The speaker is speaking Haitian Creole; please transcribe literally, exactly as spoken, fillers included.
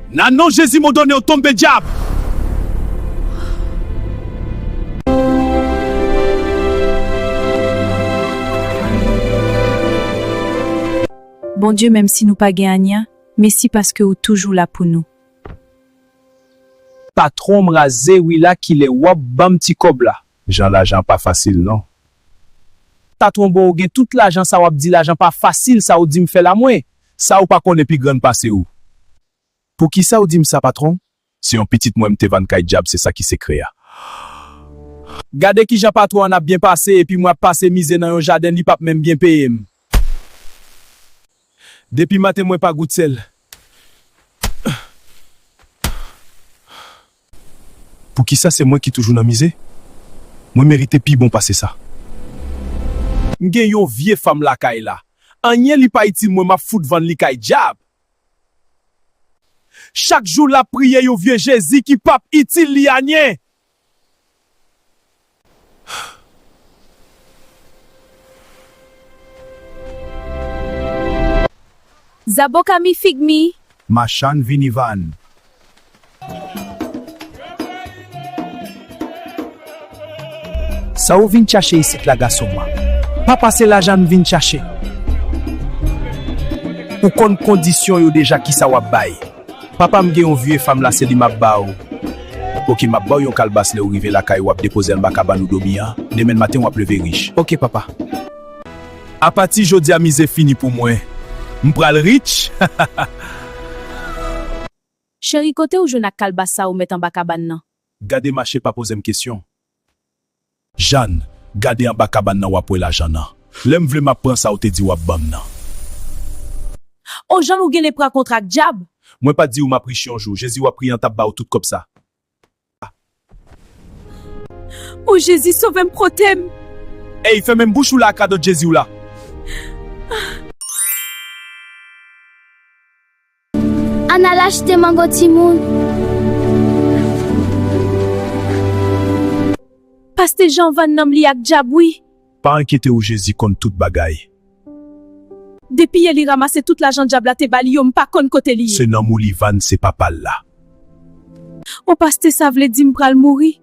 Nan non Jezi, m òdone w tonbe, dyab! Bondye, menm si nou pa gen anyen, mesi paske ou toujou la pou nou. Patwon m raze wi la, kilè w ap ban m ti kòb la? Jan, lajan pa fasil non. Patwon, bon, ou gen tout lajan sa, w ap di lajan pa fasil, sa ou di m fè la mwen? Sa ou pa konnen pi grann pase ou. Poukisa ou di m sa, patwon? Se yon pitit mwen m te vann kay dyab, se sa ki sekrè a. Gade kijan patwon an ap byen pase, epi mwen ap pase mize nan yon jaden, li p ap menm byen peye m. Depi maten mwen pa gout sèl. Poukisa se mwen ki toujou nan mize? Mwen merite pi bon pase sa. M gen yon vye fanm lakay la. Anyen li pa itil mwen, m ap fout vann li kay dyab. Chak jou l ap priye yon vye Jezi ki p ap itil li anyen. Zaboka mi, fig mi. Machann vini vann. Sa ou vin chache isit la, gason mwen? Papa, se lajan m vin chache. Ou konn kondisyon yo deja, kisa w ap bay? Papa, m gen yon vye fanm la, se li m ap ba w. Oke, m ap ba w yon kalbas, lè ou rive lakay ou ap depoze anba kabann ou dòmi an. Demen maten w ap leve rich. Oke papa. Apati jodi a mize fini pou mwen. M pral rich. Cheri, kote ou jwenn ak kalbas sa ou met anba kabann nan? Gade mache, pa poze m kesyon. Jàn, gade anba kabann nan, w ap wè lajan nan. Lè m vle m ap pran sa ou te di w ap ban m nan. O Jàn, ou genlè pran kontra ak dyab. Mwen pa t di ou m ap rich yon jou. Jezi w ap priye an t ap ba ou tout kòb sa. O Jezi, sove m, pwote m. Ey, fèmen bouch ou la ak radòt Jezi w la. Ann al achte mango timoun. Pastè Jan vann nanm li ak dyab wi. Pa enkyete w, Jezi konn tout bagay. Depi yè li ranmase tout lajan dyab la te ba li yo, m pa konn kote li ye. Se nanm ou li vann, se papa l la. O pastè, sa vle di m pral mouri?